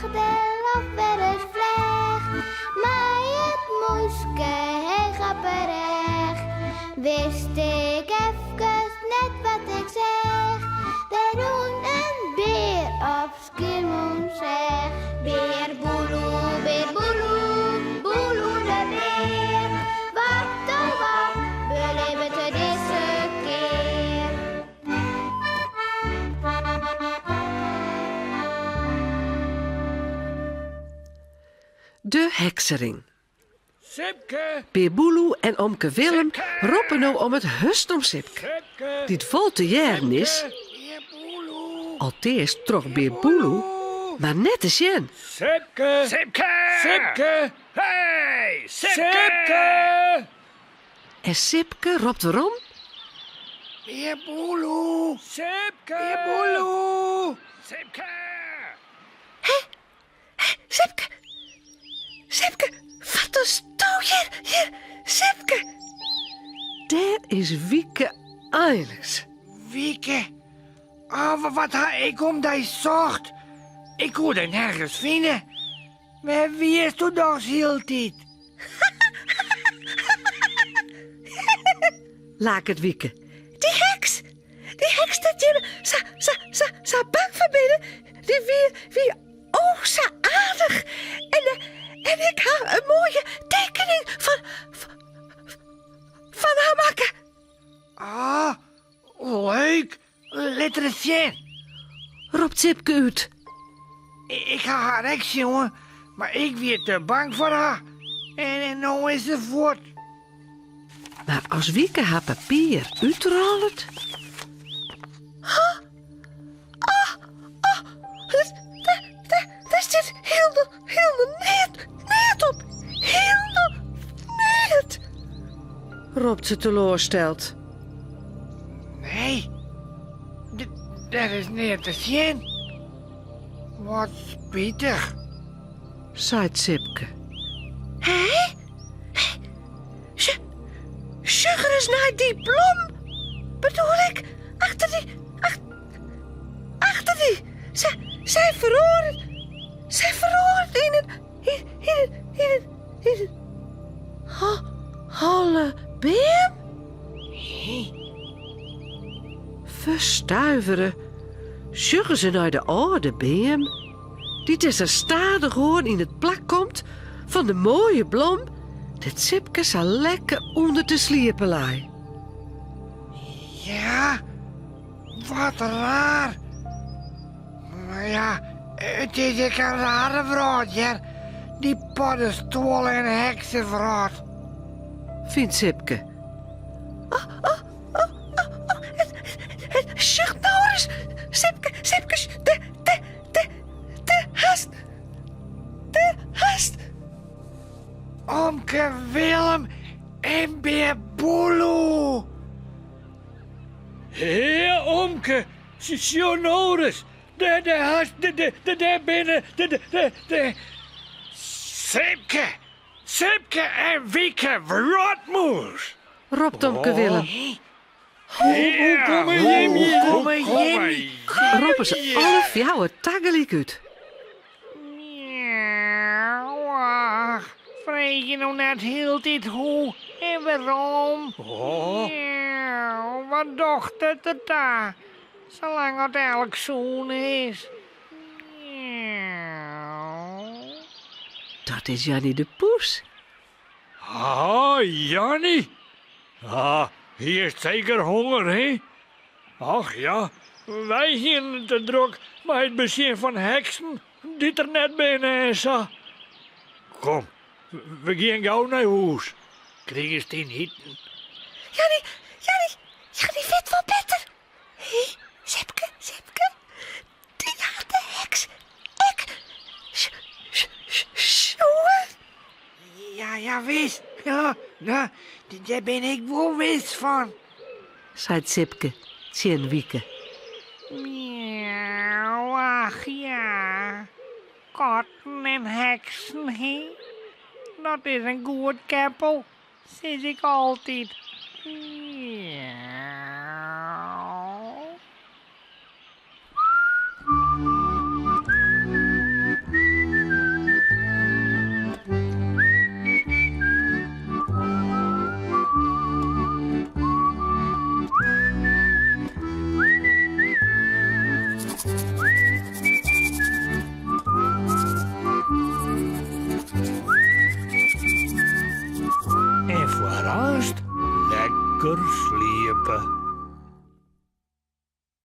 del of wer ris flecht. Mei it mûske heech op 'e rêch. Wist ik efkes net wat ik seach. Der rûn in bear op Skiermûntseach. Bear Boeloe, bear Boeloe, Boeloe de bear. Wat oh wat belibbet er dizze kear? De heksering. Sipke! Bear Boeloe en omke Willem roppe no om it hurdst om Sipke, dy't wol te hearren is, alteast troch Bear Boeloe, mar net te sjen. Sipke! Sipke! Sipke! Hey! Sipke! Sipke! En Sipke ropt werom. Bear Boeloe! Sipke! Bear Boeloe! Sipke! Hé, hé, Sipke! Sipke, wat dochsto hjir, hjir, Sipke! Dêr is Wieke einliks. Wieke, oh, wat ha ik om dy socht? Ik koe dy nergens fine. Wêr wiesto dochs hieltyd? Laket Wieke. Dy heks! Dy heks dêr't jimme sa, sa, sa, sa bang foar binne, dy wie, wie o sa aardich. En, en ik ha in moaie tekening fan, fan har makke. Ah, leuk. Lit ris sjen. Ropt Sipke út. Ik ha har ek sjoen, mar ik wie te bang foar har. En no is se fuort. Mar as Wieke har papier útrôlet. Ha! Ah! Ah! Dêr stiet hielendal, hielendal neat, neat op. Hielendal neat! Ropt se teloarsteld. Nee, der is neat te sjen. Wat spitich. Seit Sipke. Hé? Hé? Sjoch ris nei dy blom. Bedoel ik, achter dy, achter dy. Sy feroaret, sy feroaret yn in, yn, yn, yn, yn in holle beam. Ferstuivere sjogge se nei de âlde beam, dy't dêr sa stadichoan yn it plak komt fan de moaie blom dêr't Sipke sa lekker ûnder te sliepen lei. Ja, wat raar. Mar ja, it is ek in rare wrâld, hear. Dy poddestuolle en heksewrâld. Fynt Sipke. Oh, oh, oh, oh, oh, sjoch no ris, Sipke, Sipke, de, de, de, de hast, de hast. Omke Willem en Bear Boeloe. Hea, omke, sjoch no ris, dêr, dêr hast, dêr, dêr binne, de, de, de, Sipke, Sipke en Wieke Wrotmûs! Ropt omke Willem. Hoe komme jim hjir? Hoe komme jim hjir? Roppe se alle fjouwer tagelyk út. Miauw, ach, freegje no net hieltyd hoe en wêrom. Miauw, wat docht it der ta, salang at elk sûn is. Miauw. Dat is Janny de poes. Ah, Janny. Ah, hiest seker honger, hè? Ach ja, wy hienen it te drok mei it besjen fan heksen dy't der net binne en sa. Kom, we gean gau nei hûs. Krigest dyn iten. Janny, Janny, Janny wit wol better. Hé, Sipke, Sipke, dy hat de heks ek sjoen. Ja, ja, wis. Ja, no, dêr bin ik wol wis fan. Seit Sipke tsjin Wieke. Miauw, ach ja. Katten en heksen, hé. Dat is in goed keppel. Sis ik altyd. Miauw. Lekker sliepe.